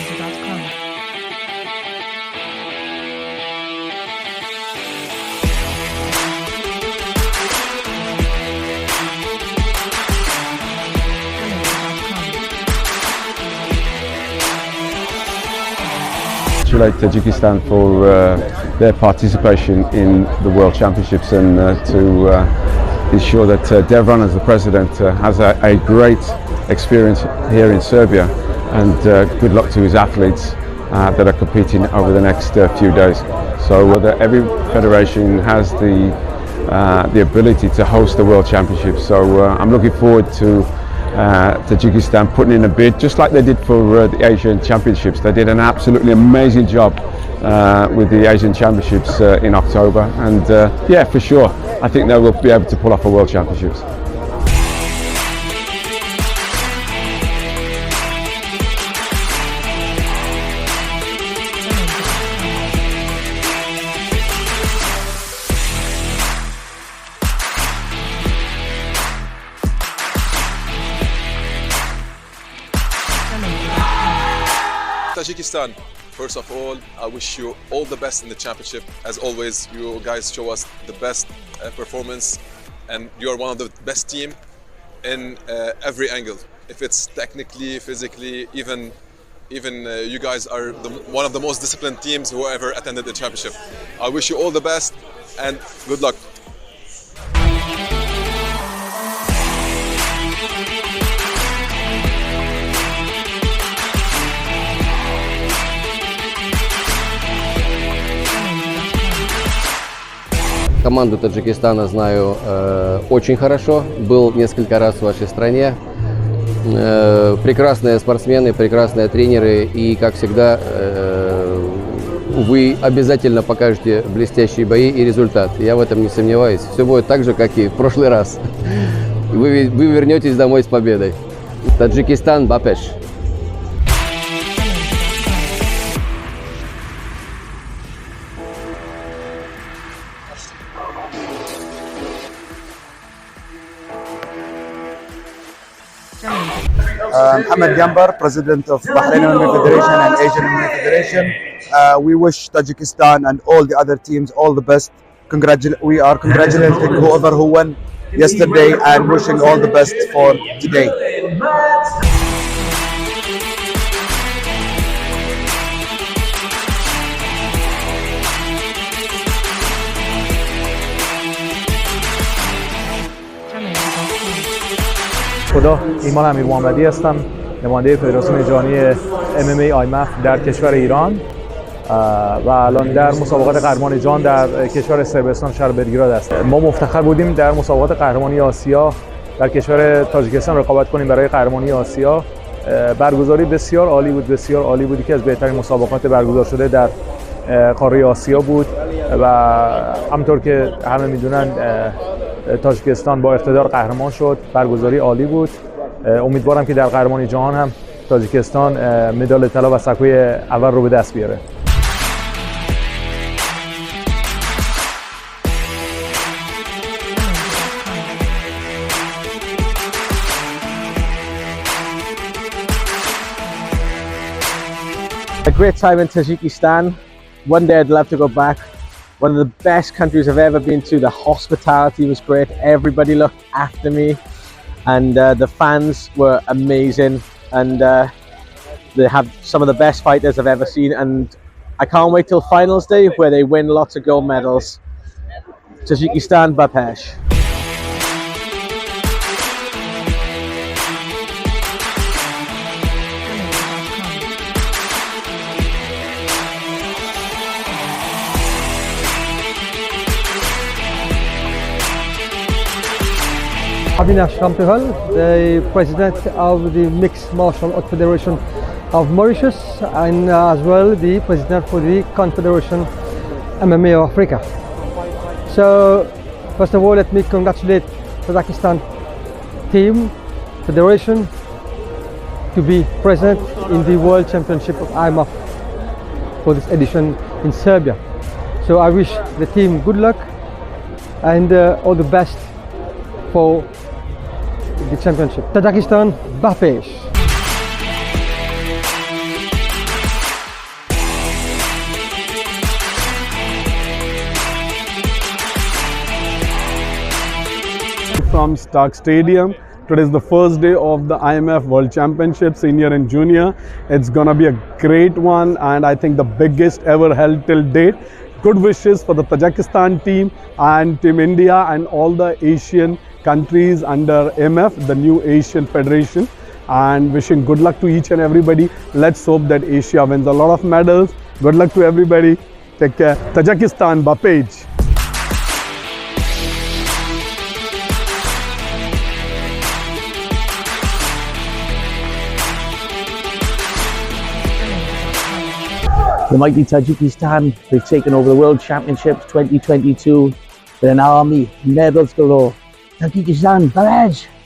Jamendo.com. Jamendo.com. Congratulate Tajikistan for their participation in the World Championships and to ensure that Devran, as the president, has a great experience here in Serbia, and good luck to his athletes that are competing over the next few days. So every federation has the ability to host the World Championships. So I'm looking forward to Tajikistan putting in a bid, just like they did for the Asian Championships. They did an absolutely amazing job with the Asian Championships in October, and yeah, for sure, I think they will be able to pull off a World Championships. Jamendo.com. Jamendo.com. Tajikistan, first of all, I wish you all the best in the championship. As always, you guys show us the best performance, and you are one of the best team in every angle. If it's technically, physically, even you guys are one of the most disciplined teams who ever attended the championship. I wish you all the best and good luck. Jamendo.com. Команду Таджикистана знаю очень хорошо. Был несколько раз в вашей стране. Прекрасные спортсмены, прекрасные тренеры. И, как всегда, вы обязательно покажете блестящие бои и результат. Я в этом не сомневаюсь. Все будет так же, как и в прошлый раз. Вы вернетесь домой с победой. Таджикистан, Ба пеш. Jamendo. Mohammed Gambar, President of Bahrain MMA Federation and Asian MMA Federation. We wish Tajikistan and all the other teams all the best. We are congratulating whoever who won yesterday and wishing all the best for today. Jamendo.com. خدا ایمان امیر محمدی هستم، نماینده فدراسیون جهانی MMA IMMAF در کشور ایران و الان در مسابقات قهرمانی جهان در کشور صربستان شهر بلگراد است. ما مفتخر بودیم در مسابقات قهرمانی آسیا در کشور تاجیکستان رقابت کنیم برای قهرمانی آسیا. برگزاری بسیار عالی بود، بسیار عالی بود، یکی از بهترین مسابقات برگزار شده در قاره آسیا بود و همطور که همه میدونن تاجیکستان با اقتدار قهرمان شد. برگزاری عالی بود. امیدوارم که در قهرمانی جهان هم تاجیکستان مدال طلا و سکوی اول رو به دست بیاره. Jamendo.com. A great time in Tajikistan. One day I'd love to go back. One of the best countries I've ever been to. The hospitality was great. Everybody looked after me, and the fans were amazing. And they have some of the best fighters I've ever seen. And I can't wait till finals day where they win lots of gold medals. Tajikistan, Ba pesh. Jamendo.com. Avinash Ramtohul, the president of the Mixed Martial Arts Federation of Mauritius, and as well the president for the Confederation MMA of Africa. So, first of all, let me congratulate Tajikistan team, federation, to be present in the World Championship of IMMAF for this edition in Serbia. So I wish the team good luck and all the best for the championship. Tajikistan, Ba pesh. from Stark Stadium. Today is the first day of the IMMAF World Championship, Senior and Junior. It's gonna be a great one, and I think the biggest ever held till date. Good wishes for the Tajikistan team and Team India and all the Asian countries under IMMAF, the new Asian Federation. And wishing good luck to each and everybody. Let's hope that Asia wins a lot of medals. Good luck to everybody. Take care. Tajikistan, Ba pech. The mighty Tajikistan, they've taken over the World Championships 2022 with an army, medals galore. Tajikistan, Ba pech!